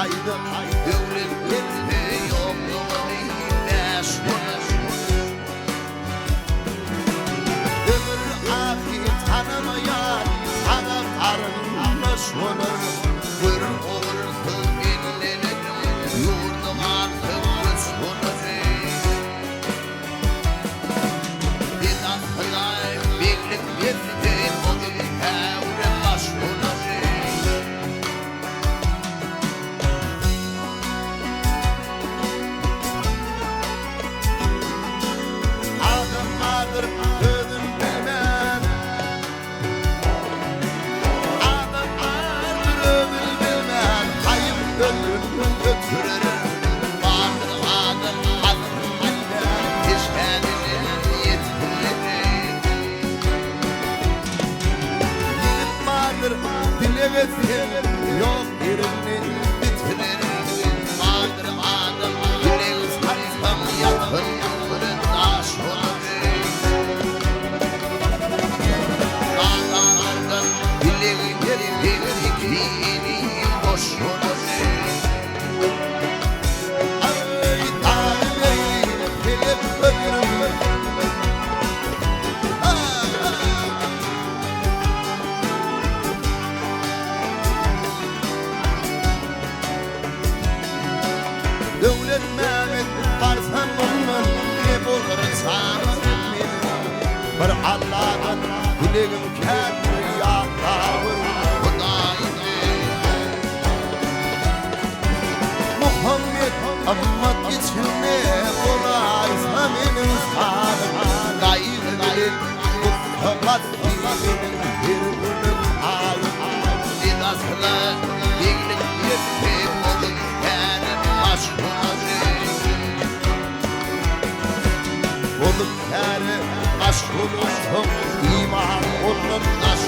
aýdyp, döwlet gelse ýoklugyny bäş bolar. Ömür ahyr tanamaýar, saňa garyndaş bolar. Gör ogulsyz ellenip, ýurda galsa göç bolar. Adam bardyr özün bilmän, Adam bardyr özün bilmän, Haýyp ömrün ötürer. Bardyr adam gadryn bilmän, Peşhädeden ýetirer. Ýigit bardyr dileg etseň, ýok ýerini bitirer. Bardyr adam dileg satsaň, ýakyn gören daş bolar. Nadanlardan dileg etseň, ikini boş bolar. Aý, dagy pelek ömrüm. Döwletmämmet barsam mundan ne bolar çagam meniň. Bir Alladan dilegim kändir ýatla gör Hudaýym meni. Muhammet ymmat içinde bolaýsa meniň sanym. Gaýgy bilen gussa batdy meniň her günüm aýym. Biz asla beglik ýetse bolup käre baş bolary. Bolup käre baş bolansoň iman ondan daş.